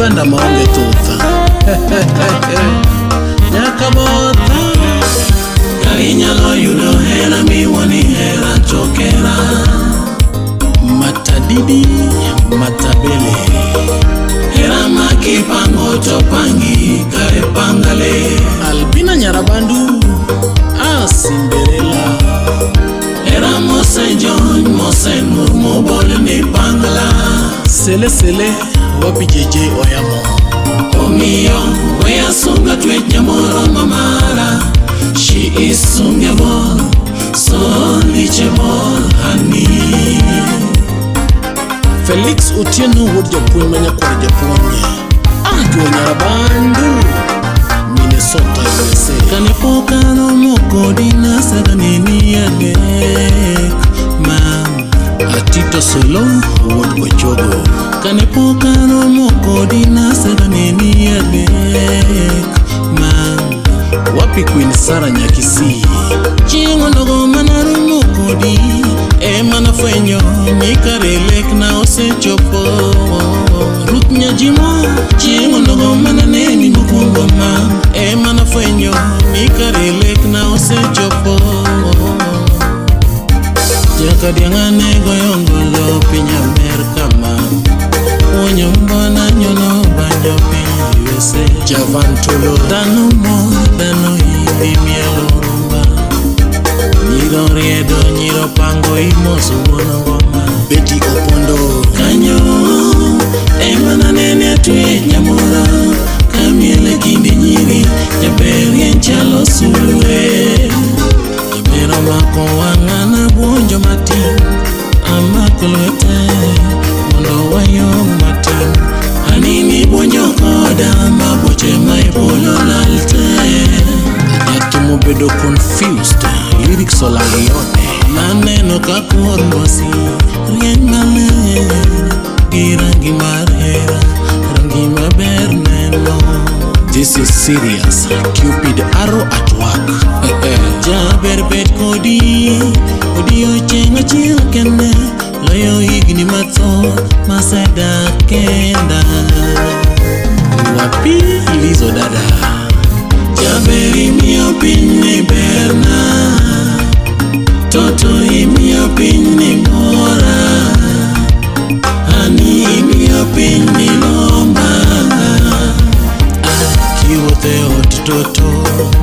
Uganda maonge thutha. Nyaka botha. Ka inyalo yudo hera miwuoni hera chokera. Matadidi matabele. Hera ma kipango to pangi kare pangale. Albina Nyarabandu. Ah, Cinderella. Hera mosejony mosenur mobol ni pangla. Sele sele wapi JJ Oyamo. Omiyo weya sunga twech nyamoro mamara. She is sungable, so reachable, honey. Felix Otieno wuod japuonj ma nyakwar japuonj. Ah, jo Nyarabandu. Minnesota, USA. Kane pok aromo kodi nasega neni adek mam. Atito Solo wuod Ochogo. Kane pok aromo kodi nasega neni adek mam. Wapi Queen Sara Nyakisi. Chieng' onogo manaromo kodi ema nafwenyo ni kare lekna osechopo. Ruth Nyajimo chieng' onogo mananeni mokwongo ma ema nafwenyo ni kare lekna osechopo. Jaka diang' ane goyo ngolo piny Amerka ma Wuonyo mbona nyono banjo piny USA. Javan Tolo. Dhano mor, dhano imbi mielo rumba. Nyiro riedo, nyiro pango imoso wuon ngoma. Betty Opondo. Kanyo ema nanene atwech nyamoro. Kamiel e kind nyiri, jaber en chalo sulwe. Jaber omako wang'a nabuonjo matin. Amako lwete mondo wayong matin. Anini buonjo koda maboche ma e polo lal te. Jathum obedo confused. Lyrics olal yote. Naneno ka kor lwasi rieny maler gi rangi mar hera, rangi maber neno. This is serious. Cupid arrow at work. Jaber bet kodi odiochieng' achiel kende loyo higni mathoth masedak kenda. Wapi Lizo dada. Jaber imiyo pinyni berna, toto imiyo pinyni mora, ani imiyo pinyni lomba. Kiwuotho e ot toto,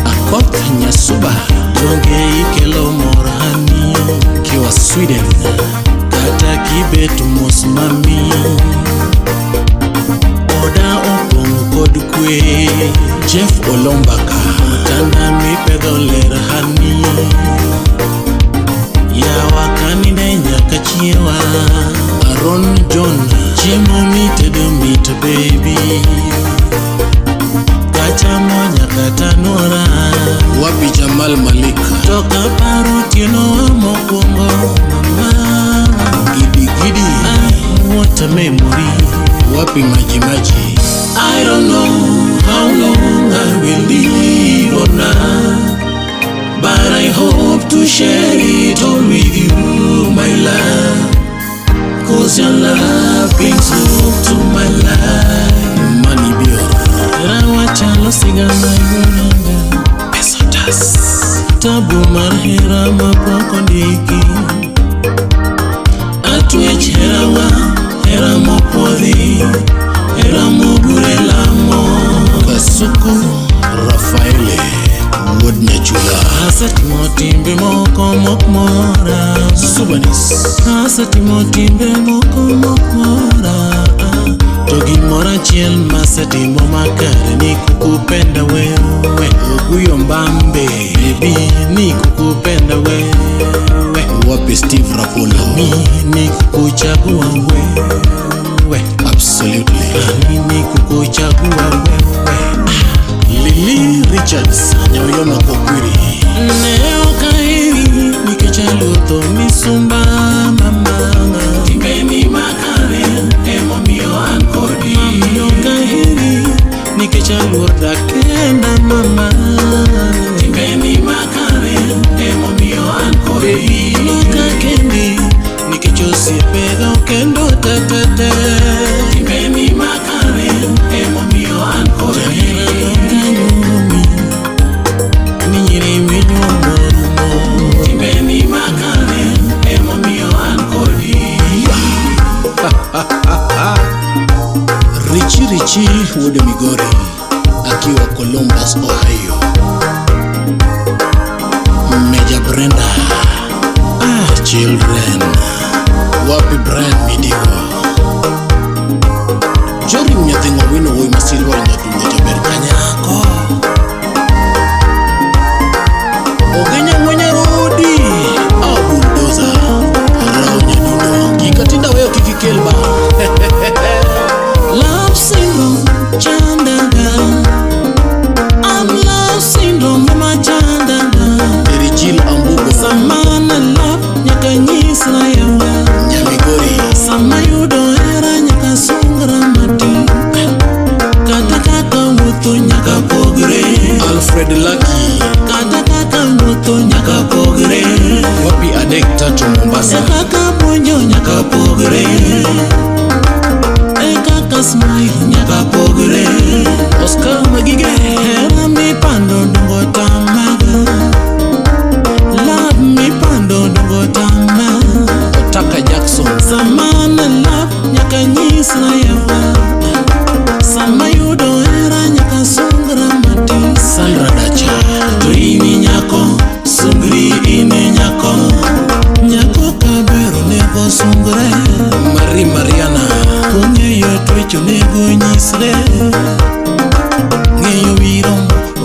Akoth Nyasuba. donge ikelo mor hani. Kiwa Sweden. Kata kibet mos mami, oda opong' kod kwe. Jeff Olombaka. Otanda mipedho ler hani. Yawa kaninde nyaka chiewa. Aaron John. Chiemo mitedo mit baby. Kachamo nyaka tanuora. Wapi Jamal Malik. To kaparo otieno wa mokwongo mama. Gidi Gidi. Ah, what a memory. Wapi Maji Maji. I don't know how long I will live or not, but I hope to share it all with you, my love. 'Cause your love brings hope to my life. Mani Bior. Herawa chalo sigana yuonanga. Pesotas. Tabu mar hera mapok ondiki. Atwech herawa, hera mopuodhi, hera mogure lamo. Kasuku Rafaele. Wuod Nyachula. Asetimo timbe moko mok mora. Subanis. Asetimo timbe moko mok mora. To gimoro achiel masetimo makare ni kukupenda wewe. Oguyo Mbambe. Baby ni kukupenda wewe. Wapi Steve Rapolo. Mi ni kukuchagua wewe. Absolutely. Ani ni kukuchagua wewe. Lily Richards. Nyaoyoma Kokwiri. Ne ok aheri nikech aluotho misumba mama. Timbeni makare emomiyo an kodi. Mami ok aheri nikech aluor dak kenda mama. Timbeni makare emomiyo an kodi. Baby ok akendi nikech osiepega okendo tetete. Timbeni makare. Wuod Lucky. Kata kaka wuotho nyaka pogre. Wapi adek tatu Mombasa. E kaka puonjo nyaka pogre. E kaka smile nyaka pogre. Oscar Magige. Hera mipando dongo tamaga. Love mipando dongo tama. Otaka Jackson. Sama ne love nyaka nyisra yawa. Sama yudo hera nyaka sungra matin. Sandra Dacha. To in nyako, sungri in nyako. Nyako kaber onego sungre. Marie Mariana. Kong'eyo twech onego nyisre. Ng'eyo wiro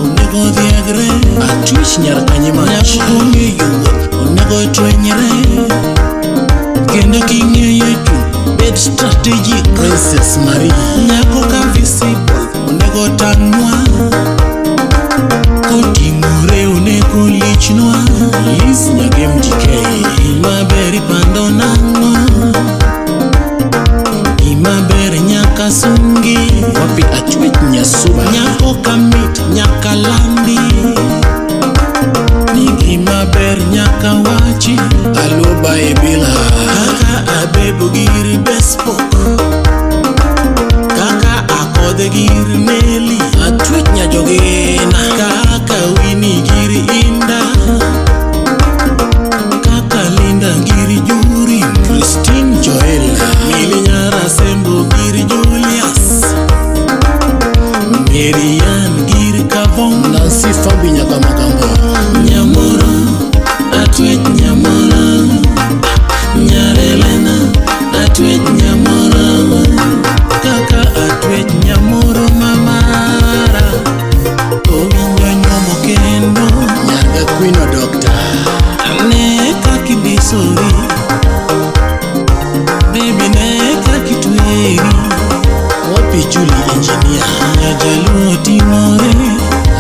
onego dhiegre. Achwich nyar Kanyimach. Nyako kong'eyo wuoth onego twenyre. Kendo king'eyo chung' bed strategic. Princess Marie. Nyako ka visible onego tang'nwa. Koting'ore onego lichnwa. Liz Nyagem DK. Gima ber ipando nang'o? Gima ber nyaka sungi. Wapi Achwich Nyasuba. Nyako kamit nyaka landi. Ni gima ber nyaka wachi. Aluba Ebila. Kaka abebo gir bespoke. Kaka akodhe gir Neli. Achwich Nyajogena. Kaka Winnie gir Inda. Kaka Linda gir Juri. Christine Joel. Mili nyara Sembo gir Julius. Marian gir Kavong. Nancy Fambi Nyakamagambo. Nyamoro, atwech nyamoro. Nyarelena, atwech nyamoro. Kaka atwech nyamoro mamara. Owinjo nyuomo kendo. Nyarga Queen Doctor. Ne kaka idisori. Baby ne kaka itweri. Wapi Julie Engineer. Nyajaluo ting'ore.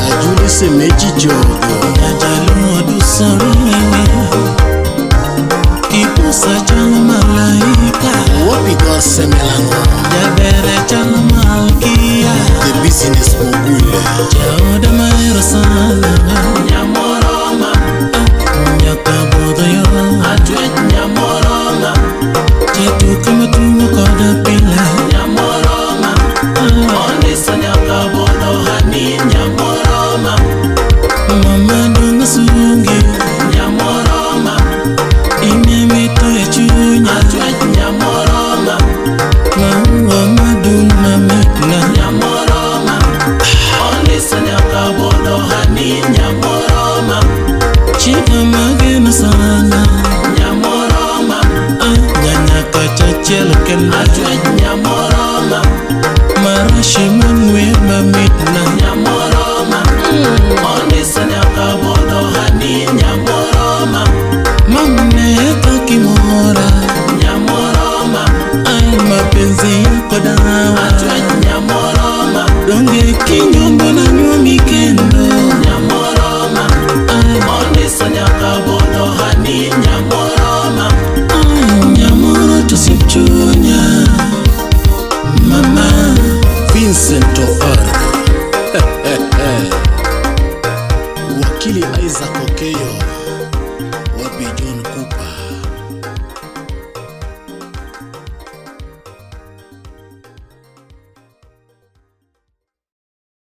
Ajuli Semeji Jogo. Nyajaluo dusore. Kipusa chalo malaika. Wapi Gose Melango. Jabere chalo malkia. The business mogul. Jaoda mahero sana. Nyamoroma, Nyaka budho yo. atwech nyamoroma, Jatuka matungo koda pile. nyamoroma, ondiso nyaka budho hani nyamoroma, Mama dongo sungi. nyamoroma, Ine mito e chunya. atwech nyamoroma, Maua madung mamitna. nyamoroma, ondiso nyaka budho hani nyamoroma, Chica mageno sana. nyamoroma, Nyanyaka chachiel kende. atwech nyamoroma, Marashi mang'we mamitna. nyamoroma, ondiso nyaka budho hani nyamoroma, Mamne kakimora. nyamoroma, Ay mapenzi yako dawa. atwech nyamoroma. Donge kinyombo na nyuomi kendo. Nyamoroma, Ay, ondiso nyaka budho hani nyamoroma, ay, nyamoro to osiep chunya. Mama. Vincent Ofar. Wakili Isaac Okeyo.